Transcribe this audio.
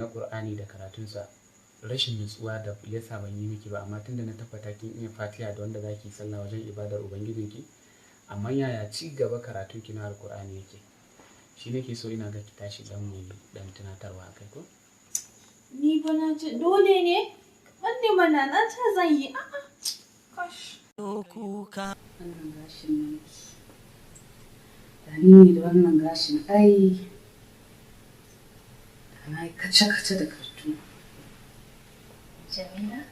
Na Qur'ani da karatunsa, rashin nutsuwa da yasa ban yi miki ba, amma tunda na tabbata kin iya Fatiha da wanda zaki sallah wajen ibadar ubangijinki. Amma yaya ci gaba karatun ki na Alqur'ani yake? Shi nake so, ina ga ki tashi dan mu yi dan tunatarwa akai, ko? Ni ba na ce dole ne? Wanda mana na ce zan yi. A'a. Kash. Wannan gashin naki. Da ni ne da wannan gashin, ai da na yi kace-kace da kartu. Jamila?